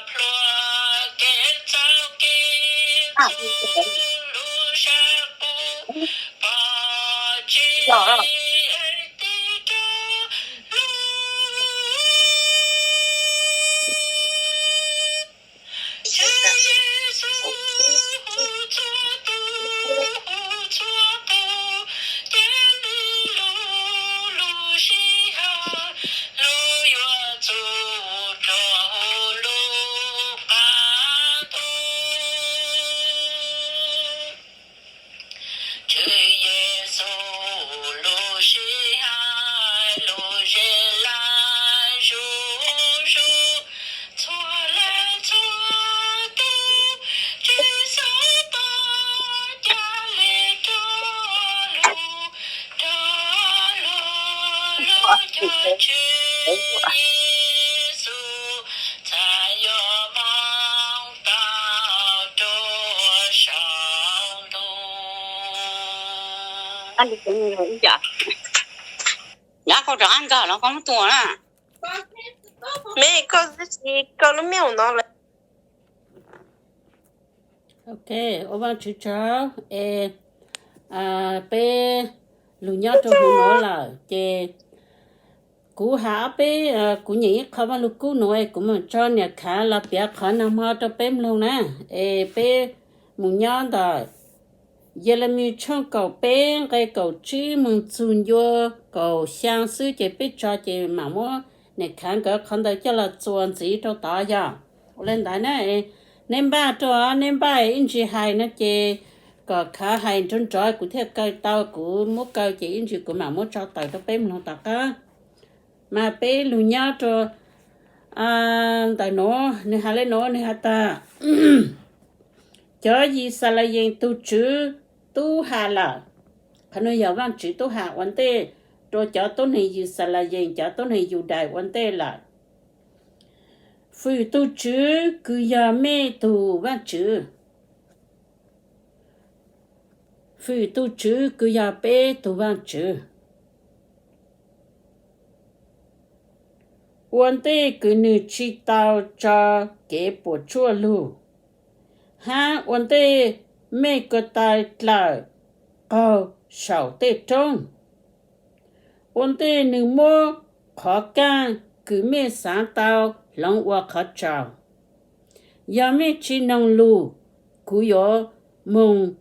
Pluag kev txawj kev txuj lub sab qub pom tsis tig rau lub Tswv Yexus hu txhua tus, hu txhua tus, cia li lug lub sij hawm, lub yuav txuj dlua hu lub qab ntuj. Tswv Yexus lub sij hawm, lub zes laj zuj zus, txhua leej txhua tus tsis xav tau, ca le rov lug, rov lug lub cuag Tswv Yexus txhad yuav moog tau rua saum ntuj. Nyab, koj rov qab nkag los koj muab tua na. Me koj tsis koj lub me no lawm. Ok, ua Vaajtswv tsaug es peb lug nyob rua huv nuav lawm ces kuv has ob peb, kuv nyeem ib qho Vaaj Lug Kub nuav es kuv moog tso niam khav los piav qhov nag hmo rua peb mloog na. Es peb mus nyob ntawm Yelemis tshooj kaum peb nqe kaum tsib moog txug ncua kaum xyaa xwb ces peb tso ces mam muab niam khav nkawd qhov ntawd coj los txuas ntxiv rau tod yog. Ua le ntawd na, neb npaj rua, neb npaj ib ntsis hais no ces kom khav hais nrov nrov kuv thiaj kaw tau, kuv muab kaw ces ib ntsis kuv mam muab tso tawm rau peb mloog tom qab. Mas peb lug nyob rua ntawm nuav, nwg has le nuav, nwg has tas cov Yixalayees tug Tswv tub has lawm. Qhov nuav yog Vaajtswv tub has ua ntej rua cov tuab neeg Yixalayees, cov tuab neeg Yudais ua ntej lawm. Fwm tug Tswv kws yog mej tug Vaajtswv. Fwm tug Tswv kws yog peb tug Vaajtswv. Ua ntej kws nwg tsi tau tso kev puam tsuaj lug, hab ua ntej mej ko taw dlawm qaug saum tej roob, ua ntej nwg muab qhov kaaj kws mej xaav tau hloov ua qhov tsaug. Yog mej tsi noog lug, kuv yuav moog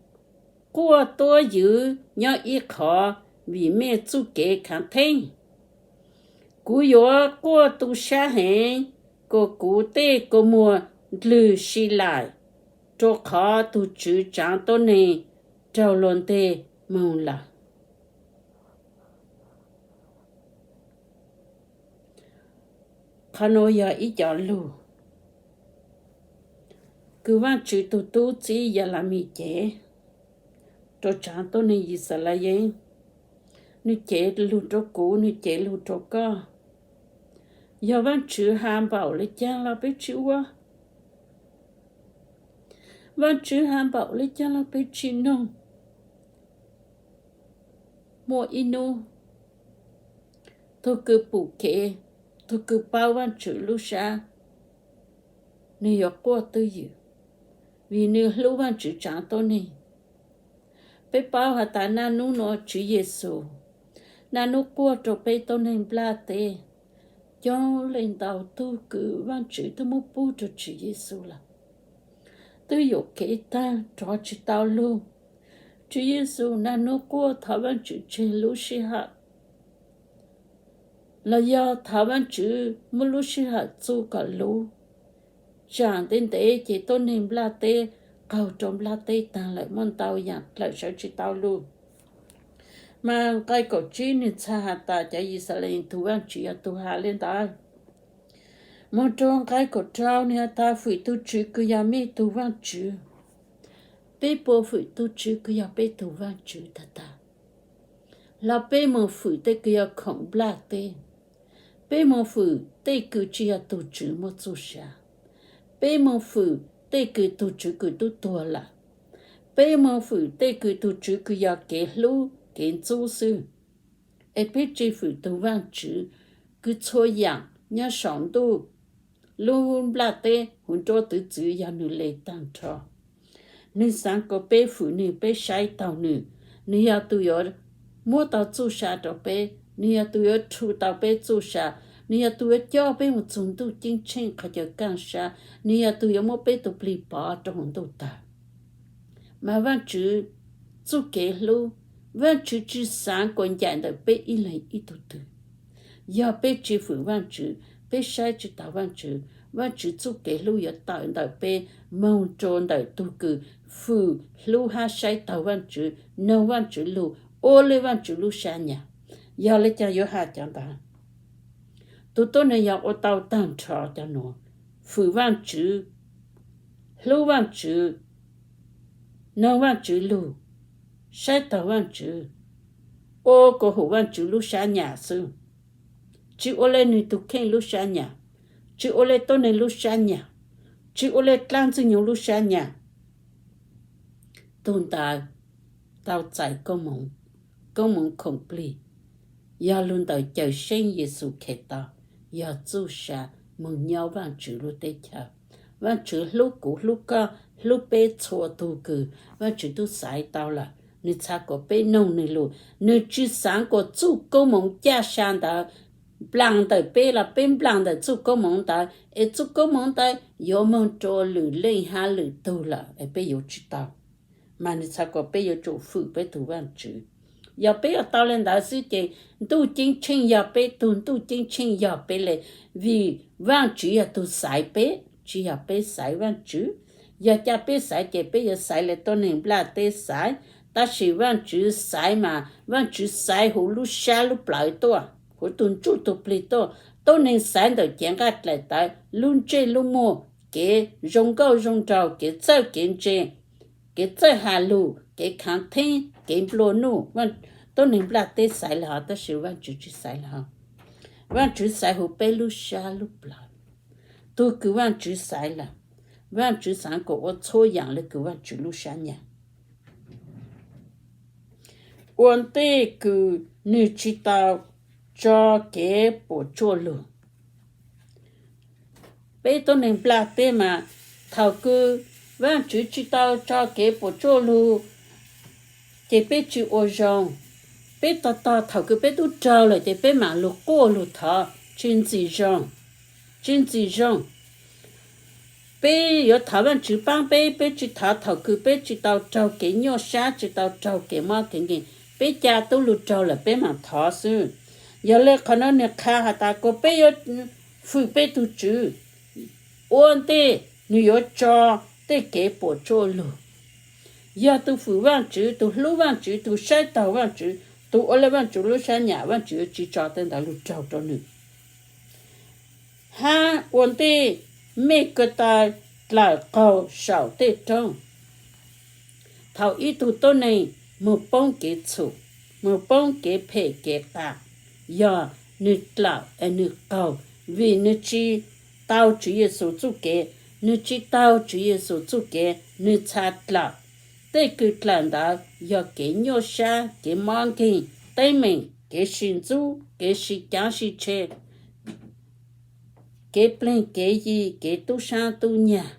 quaj tuab ywv nyob ib qho vim mej txuj kev khaav theeb. Kuv yuav quaj tu sab heev, kuas kuv tej kua muag ndlwg si laim, rua qhov tug Tswv tsaav tuab neeg raug luag nteg moog lawm. Qhov nuav yog ib co lug kws Vaajtswv tug tub txib Yelemis cev rua tsaav tuab neeg Yixalayees. Nwg cev lug rua kuv, nwg cev lug rua koj. Yog Vaajtswv has npaum le caag los peb tsi ua? Vaajtswv has npaum le caag los peb tsi noog? Muaj ib nub, tug kws pum kev, tug kws paub Vaajtswv lub sab, nwg yuav quaj twj ywm, vim nwg hlub Vaajtswv tsaav tuab neeg. Peb paub has tas naj nub nuav Tswv Yexus naj nub quaj rua peb tuab neeg nplaj teb. Coob leej ntau tug kws Vaajtswv twb muab pub rua Tswv Yexus lawm, twb yuam kev taag rov tsi tau lug. Tswv Yexus naj nub quaj thov Vaajtswv tseg lub sij hawm, los yog thov Vaajtswv muab lub sij hawm txuj kom luv. Tsaam ntev ntev ces tuab neeg nplaj teb qaug rua nplaj teb taag lawm, muaj ntau yaam dlawm sawv tsi tau lug. Mas nqai kaum tsib nwg txhaj has tas cov Yixalayees tug Vaajtswv yog tug has le ntawd. Moog rua nqai kaum rau nwg has tas fwm tug Tswv kws yog mej tug Vaajtswv. Peb puas fwm tug Tswv kws yog peb tug Vaajtswv tag tag? Los peb moog fwm tej kws yog khoom nplaj teb? Peb moog fwm tej kws tsi yog tug Tswv muaj txuj sa? Peb moog fwm tej kws tug Tswv kws tub tuag lawm? Peb moog fwm tej kws tug Tswv kws yog kev hlub kev ntxub xwb, es peb tsi fwm tug Vaajtswv kws txhua yaam nyob saum ntuj lub nplaj teb hauv nruab twv txwv yog nws le tag nrho. Nws xaav kom peb fwm nws, peb saib taug nws. Nws yog tus yuav muab tau txuj sa rau peb, nws yog tus yuav rhu tau peb txuj sa, nws yog tus yuav coj peb mus txug ntuj ceeb tsheej qhov chaw kaaj sab, nws yog tus yuav muab peb tus plig pov rau hauv ntuj tawg. Mas Vaajtswv txuj kev hlub, Vaajtswv tsi xaav kom ncaim ntawm peb ib leeg ib tug twg. Yog peb tsi fwm Vaajtswv, peb saib tsi taug Vaajtswv, Vaajtswv txuj kev hlub yuav tawm ntawm peb moog rua ntawm tug kws fwm, hlub hab saib taug Vaajtswv, noog Vaajtswv lug, ua le Vaajtswv lub sab nyam. Yog le caag yuav has cov ntawd? Tug tuab neeg yog ua tau taag nrho cov nuav: fwm Vaajtswv, hlub Vaajtswv, noog Vaajtswv lug, saib taug Vaajtswv, ua kom hum Vaajtswv lub sab nyam xwb. Tsi ua le nwg tug kheej lub sab nyam, tsi ua le tuab neeg lub sab nyam, tsi ua le dlaab ntxwg nyoog lub sab nyam. Tug ntawd tau txais koob moov, koob moov khoom plig, yog lug ntawm Cawmseej Yexus Khetos, yog txuj sa moog nyob Vaajtswv lub teb chaws. Vaajtswv hlub kuv hlub koj hlub peb txhua tug kws Vaajtswv tub xaiv tau lawm. Nwg txhad kom peb noog nwg lug, nwg tsi xaav kom txuj koob moov caj sa ntawd nplaag ntawm peb los peb nplaag ntawm txuj koob moov ntawd, es txuj koob moov ntawd yuav moog rua lwm leej hab lwm tug lawm es peb yuav tsi tau. Mas nwg txhad kom peb yuav tsum fwm peb tug Vaajtswv. Yog peb yuav tau le ntawd xwb ces ntuj ceeb tsheej yog peb tug, ntuj ceeb tsheej yog peb le, vim Vaajtswv yog tug xaiv peb, tsi yog peb xaiv Vaajtswv. Yog ca peb xaiv ces peb yuav xaiv le tuab neeg nplaj teb xaiv, tab sis Vaajtswv xaiv mas Vaajtswv xaiv huv lub sab lub plawv tuaj, huv tug ntsuj tug plig tuaj. Tuab neeg xaiv ntawm cev nqaj dlaim tawv, lub ntsej lub muag, kev zoo nkauj zoo nraug, kev txawj kev ntse, kev txawj has lug, kev khaav theeb, kev nplua nuj, tuab neeg nplaj teb xaiv le hov, tab sis Vaajtswv tsi xaiv le hov. Vaajtswv xaiv huv peb lub sab lub plawv. Tug kws Vaajtswv xaiv lawm, Vaajtswv xaav kom ua txhua yaam le kws Vaajtswv lub sab nyam. Ua ntej kws nwg tsi tau tso kev puam tsuaj lug, peb tuab neeg nplaj teb mas thaum kws Vaajtswv tsi tau tso kev puam tsuaj lug ces peb tsi ua zoo. Peb tog tog thaum kws peb tub raug lawm ces peb maam lug quaj lug thov, tsi ntxim zoo, tsi ntxim zoo. Peb yuav thov Vaajtswv paab peb, peb tsi thov thaum kws peb tsi tau raug kev nyuaj sab, tsi tau raug kev mob kev nkeeg. Peb ca tub lug raug lawm peb maam thov xwb. Yog le qhov no nwg qha has tas kom peb yuav fwm peb tug Tswv ua ntej nwg yuav tso tej kev puam tsuaj lug. Yog tug fwm Vaajtswv, tug hlub Vaajtswv, tug saib taug Vaajtswv, tug ua le Vaajtswv lub sab nyam, Vaajtswv yuav tsi tso tej ntawd lug raug rua nwg. Hab ua ntej mej ko taw dlawm qaug saum tej roob, thaum ib tug tuab neeg moog poob kev txhum, moog poob kev phem kev qas, yog nwg dlawm es nwg qaug, vim nwg tsi tau Tswv Yexus txuj kev, nwg tsi taug Tswv Yexus txuj kev, nwg txha dlawm. Tej kws dlawm ntawd yog kev nyuaj sab, kev mob nkeeg, teeb meem, kev sib ntxub, kev sib caav sib tshe, kev pleg kev yi, kev tub sab tub nyag.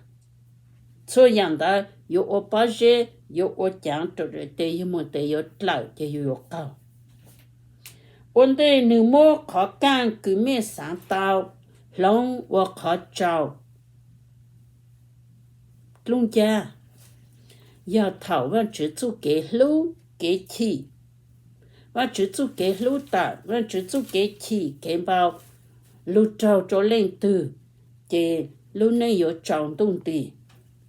Txhua yaam ntawd yuav ua pob zeb, yuav ua caav rau tes yug moog tes yuav dlawm ces yug yuav qaug. Ua ntej nwg muab qhov kaaj kws mej xaav tau hloov ua qhov tsau dlub ncaj, yog thaum Vaajtswv txuj kev hlub kev chim, Vaajtswv txuj kev hlub tawm, Vaajtswv txuj kev chim kev npau lug raug rua leej twg, ces lub neej yuav tsaus ntuj nti.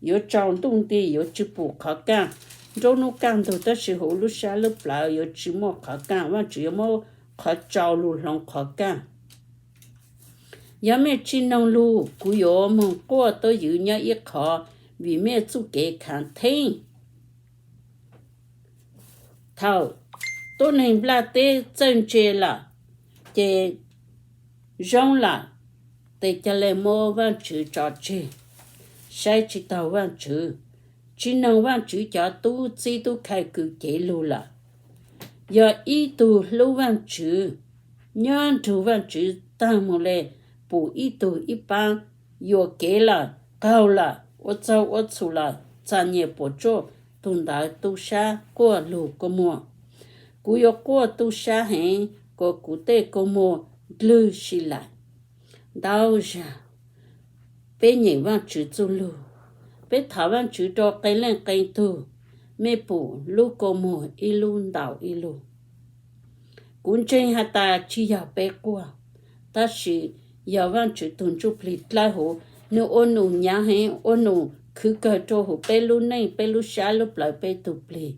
Yuav tsaus ntuj nti, yuav tsi pum qhov kaaj. Nruab nub kaaj ntug tab sis huv lub sab lub plawv yuav tsi muaj qhov kaaj, Vaajtswv yuav muab qhov tsau lug hloov qhov kaaj. Yog mej tsi noog lug, kuv yuav moog quaj tuab ywv nyob ib qho, vim mej txuj kev khaav theeb. Thaum tuab neeg nplaj teb txawj ntse lawm, ces zoo lawm, tes ca le muab Vaajtswv tso tseg, saib tsi taug Vaajtswv, tsi noog Vaajtswv cov tub txib tub khai kws cev lug lawm. Yog ib tug hlub Vaajtswv, nyob nrug Vaajtswv taag moog le, pum ib tug ib paab yuam kev lawm, qaug lawm, ua txaug ua txhum lawm, txom nyem puas tsuaj, tus ntawd tub sab quaj lug kua muag. Kuv yuav quaj tub sab heev, kuas kuv tej kua muag ndlwg si lais. Ntau zag peb nyeem Vaajtswv txuj lug, peb thov Vaajtswv rua qee leej qee tug, mej pum lub kua muag ib lub ntaus ib lub. Kuv ntseeg has tas tsi yog peb quaj, tab sis yog Vaajtswv tug Ntsuj Plig dlawb huv, nwg ua num nyav heev, ua num khwv kawg rua huv peb lub neej, peb lub sab lub plawv, peb tug plig,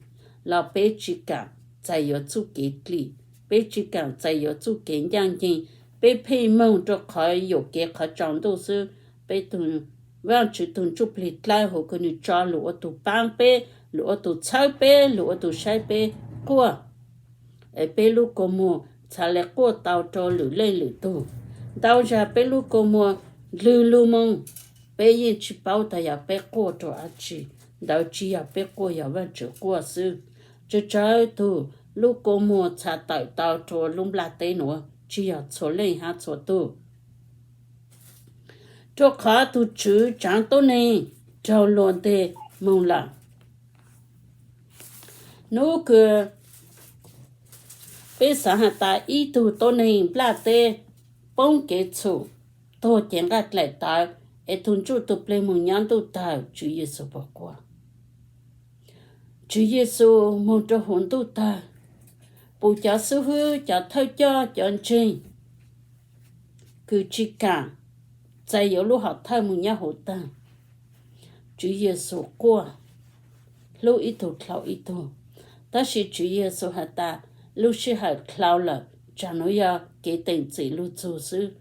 los peb tsi kaam txais yuav txuj kev dlim, peb tsi kaam txais yuav txuj kev ncaaj nceeg, peb pheej moog rua qhov yuam kev qhov tsaus ntuj xwb. Peb tug, Vaajtswv tug Ntsuj Plig dlawb huv kws nwg tso lug ua tug paab peb, lug ua tug txhawb peb, lug ua tug saib peb quaj, es peb lub kua muag txhad le quaj tau rua lwm leej lwm tug. Ntau zag peb lub kua muag ndlwg lug moog, peb yeej tsi paub tas yog peb quaj rua dlaab tsi. Ntawd tsi yog peb quaj, yog Vaajtswv quaj xwb. Tsawg tsawg tug lub kua muag txhad tawm tau rua lub nplaj teb nuav, tsi yog txhua leej hab txhua tug. Rua qhov tug Tswv tsaav tuab neeg raug luag nteg moog lawm. Nub kws peb xaav has tas ib tug tuab neeg nplaj teb poob kev txhum, tuag cev nqaj dlaim tawv, es tug ntsuj tug plig moog nyob ntuj tawg, Tswv Yexus puas quaj? Tswv Yexus moog rua huv ntuj tawg, pum cov xib hwb, cov thawj coj, cov ntseeg kws tsi kaam txais yuav lub hom thawj moog nyob huv tawg. Tswv Yexus quaj, hlub ib tug dlhau ib tug. Tab sis Tswv Yexus has tas, lub sij hawm dlhau lawm, tsam nuav yog kev teem txim lug txug xwb.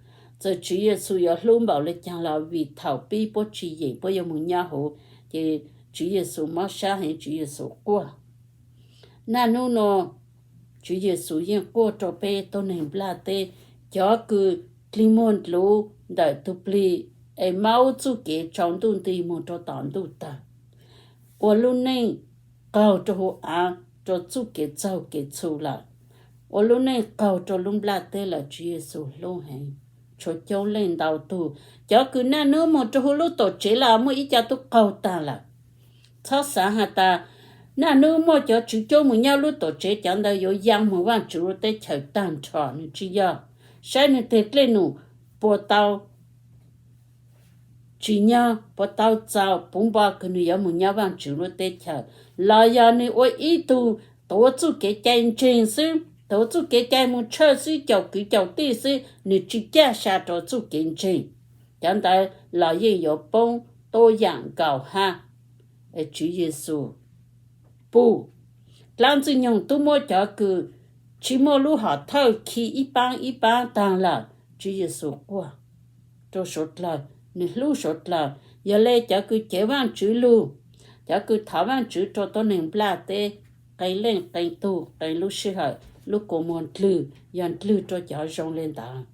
Txawm Tswv Yexus yuav hlub npaum le caag los vim thaum pib puab tsi yeem puab yuav moog nyob huv, ces Tswv Yexus mob sab heev, Tswv Yexus quaj. Naj nub nuav, Tswv Yexus yeej quaj rua peb tuab neeg nplaj teb, cov kws dlig muag ndluv ntawm tug plig es maub txuj kev tsaus ntuj nti moog rua tom ntuj tawg, ua lub neej qaug rua huv aav rua txuj kev txaug kev txhum lawm, ua lub neej qaug rua lub nplaj teb lawm. Tswv Yexus hlub heev, tshuav coob leej ntau tug. Cov kws naj nub moog rua huv lub tuam tsev los muaj ib co tub qaug taag lawm. Txhob xaav has tas naj nub muaj cov tswv cuab moog nyob lub tuam tsev, cov ntawd yuav yaa moog Vaajtswv lub teb chaws taag nrho, nwg tsi yog. Saib nwg teg dlej num puas tau tsim nyog, puas tau txaus puv npo kws nwg yuav moog nyob Vaajtswv lub teb chaws, los yog nwg ua ib tug tuav txuj kev cai ntseeg xwb, tuav txuj kev cai moog tshawj xwb, caum kwv caum tij xwb, nwg tsi caj sa rua txuj kev ntseeg. Cov ntawd los yeej yuav poob tuab yaam nkaus hab. Tswv Yexus pum, dlaab Ntxwg Nyoog tub muab cov kws tsi muaj lub hom thawj khi ib paab ib paab taag lawm. Tswv Yexus quaj rua suav dlawg, nwg hlub suav dlawg. Yog le cov kws cev Vaajtswv lug, cov kws thov Vaajtswv rua tuab neeg nplaj teb, qee leej qee tug qee lub sij hawm lub kua muag ndlwg, yog ndlwg rua cov zoo le ntawd,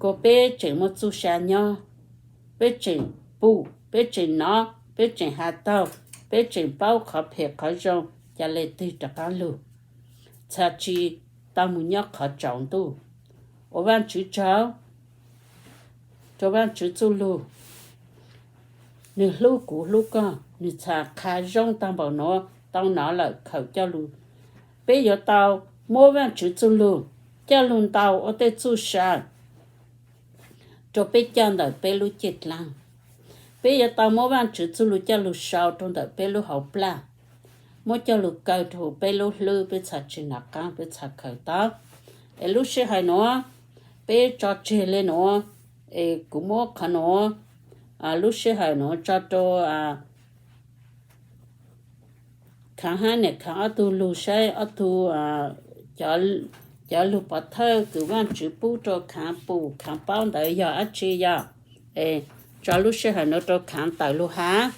kuas peb tseem muaj txuj sa nyob, peb tseem pum, peb tseem nov, peb tseem has taug, peb tseem paub qhov phem qhov zoo, ca le twg rov qaab lug, txhad tsi tau moog nyob qhov tsaus ntuj. Ua Vaajtswv tsaug, rua Vaajtswv txuj lug, nwg hlub kuv hlub koj, nwg txhad qha zoo taag npaum nuav, tau nov lawm khawm coj lug. Peb yuav tau muab Vaajtswv txuj lug coj lug ntaus ua tej txuj sa rua peb coj ntawm peb lub caj dlaab. Peb yuav tau muab Vaajtswv txuj lug coj lug sau rua ntawm peb lub hauv plag, muab coj lug kaw rua huv peb lub hlwb, peb txhad tsi nov qaab, peb txhad khaws tau. Es lub sij hawm nuav peb tso tseg le nuav, es kuv muab qhov nuav, lub sij hawm nuav tso rua Khaav hab niam Khaav ob tug lug saib ob tug, cov lug pov thawj kws Vaajtswv pub rua Khaav pum Khaav paub ntawd yog dab tsi yog. Es tso lub sij hawm nuav rua Khaav tawm lug has.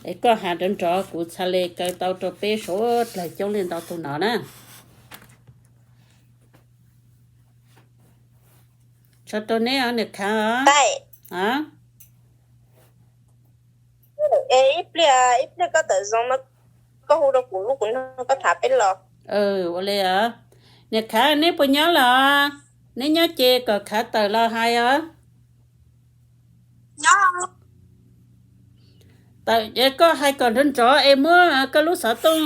Es koj has nrov nrov kuv txhad le kaw tau rua peb suav dlawg coob leej ntau tug nov na. Tso rua neb os niam Khaav os. Ib pliag, ib pliag koj tawm zoo no koj hu rua kuv lub, kuv nrog koj tham peb los. Ua le os. Niam Khaav neb puas nyob los? Neb nyob ces kom Khaav tawm los hais os. Tawm es koj hais kom nrov nrov es muab koj lub xov tooj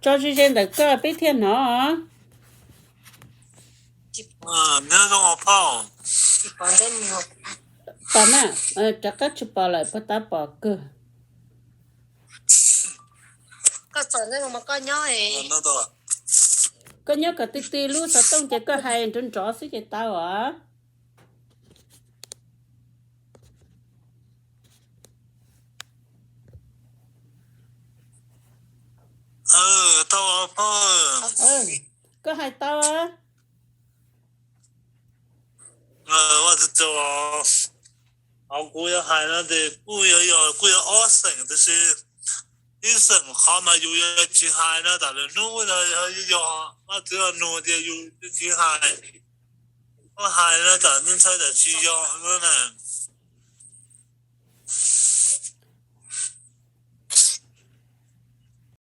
tso ze ze ntawm koj peb thiaj hnov. Pom na, rov qab tsis pom lawm, puag ta pom kawg. Koj nyob kom tij tij lub xov tooj ces koj hais nrov nrov xwb ces tau os. Koj hais tau. Kuv yuav hais no ces kuj yog, kuj yog ob xeem tab sis ib xeem qhov mas yus yuav tsis hais no, tam lwm hnub yog Vaj Tswv nug tias yus tsis hais, koj hais no tam ntshai tam tsis yog no na.